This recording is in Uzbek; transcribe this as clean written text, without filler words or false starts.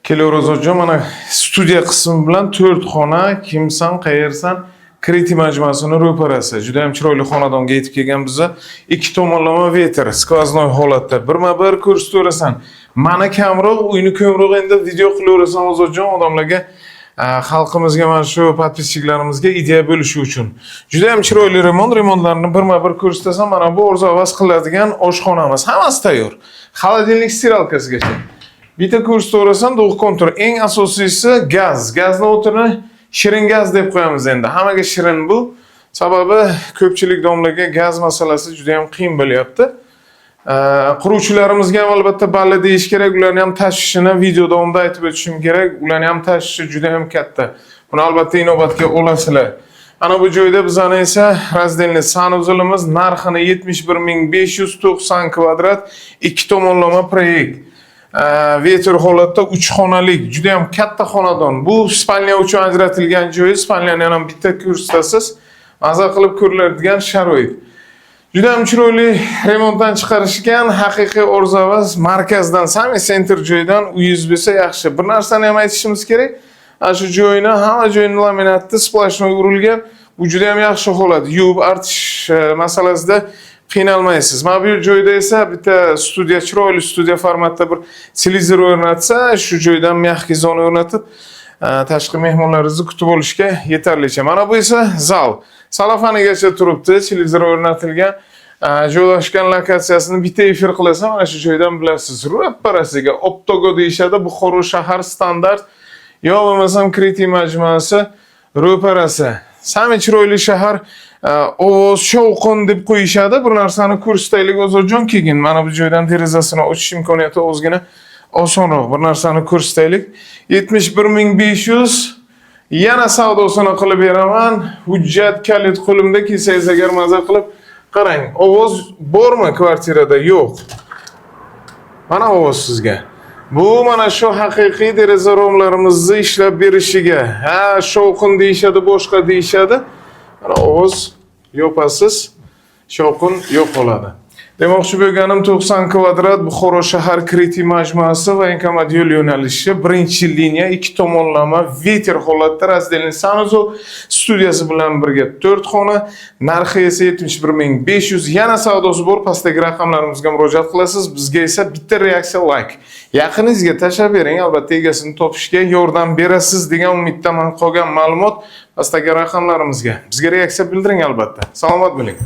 Kelaver, Ozodjon, mana studiya qismi bilan to'rt xona, kimsan, qayersan? Kriti majmuasini ro'parasi. Juda ham chiroyli xonadonga yetib kelgan biza. Ikki tomonlama ветер, сквозной holatda. Birma-bir ko'rsataverasan. Mani kamroq, uyni ko'proq endi video qilaverasan, Ozodjon, odamlarga, xalqimizga, mana shu подписчик larimizga ideya bo'lishi uchun. Juda ham chiroyli remont, remontlarni birma-bir ko'rsatasan. Mana bu orzu havas qiladigan oshxonamiz. Hammasi tayyor. Холодильник, стиралка sigacha. Bitta ko'rsataverasan, двухконтур. Eng asosiysi gaz. Gazni o'tini shirin gaz deb qo'yamiz endi. Hammaga shirin bu. Sababi ko'pchilik domlaga gaz masalasi juda ham qiyin bo'lyapti. Quruvchilarimizga ham albatta balli deyish kerak. Ularni ham tashvishini video davomida aytib o'tishim kerak. Ularni ham tashvishi juda ham katta. Buni albatta inobatga olasizlar. Ana bu joyda bizani esa раздельный санузел imiz, narxini 71 500, 90 kvadrat, ikki tomonlama proyekt. Ветер holatda 3 xonalik juda ham katta xonadon. Bu спальня uchun ajratilgan joyi, спальня ni ham bitta ko'rsatasiz. Maza qilib ko'riladigan sharoit. Juda ham chiroyli remontdan chiqarishgan, haqiqiy orzu havas markazdan, самый центр joydan uyingiz bo'lsa yaxshi. Bir narsani ham aytishimiz kerak. Ana shu joyini, hamma joyini laminatni сплошной urilgan. Bu juda ham yaxshi holat. Yuvib artish masalasida qiynalmaysiz. Mana bu joyda esa bitta studiya, chiroyli studiya formatda bir televizor o'rnatsa, shu joydan мягкий zona o'rnatib, tashqi mehmonlaringizni kutib olishga yetarlicha. Mana bu esa zal. Salafanigacha turibdi, televizor o'rnatilgan. Joylashgan lokatsiyasini bitta efir qilasan, mana shu joydan bilasiz. Ro'parasiga Optogo deyishadi, Buxoro shahar standart yo bo'lmasam Kriti majmuasi ro'parasi. Самый chiroyli shahar, ovoz, shovqin deb qo'yishadi. Bir narsani ko'rsataylik, Ozodjon, keyin mana bu joydan derazasini ochish imkoniyati ozgina osonroq. Bir narsani ko'rsataylik. 71 500, yana savdosini qilib beraman. Hujjat, kalit qo'limda, kelsangiz agar maza qilib qarang. Ovoz bormi kvartirada? Yo'q. Mana ovoz sizga. Bu mana shu haqiqiy deraza romlarimizni ishlab berishiga. Ha, shovqin deyishadi, boshqa deyishadi. Mana ovoz yopasiz, shovqin yo'q bo'ladi. Demoqchi bo'lganim, 90 kvadrat, Buxoro shahar Kriti majmuasi, Военкомат yo'l yo'nalishi, birinchi liniya, ikki tomonlama ветер holatda раздельный санузел, studiyasi bilan birga 4 xona, narxi esa 71 500, yana savdosi bor, pastdagi raqamlarimizga murojaat qilasiz. Bizga esa bitta reaksiya, layk. Yaqiningizga tashlab bering, albatta egasini topishga yordam berasiz degan umiddaman. Qolgan ma'lumot pastdagi raqamlarimizga. Bizga reaksiya bildiring albatta. Salomat bo'ling.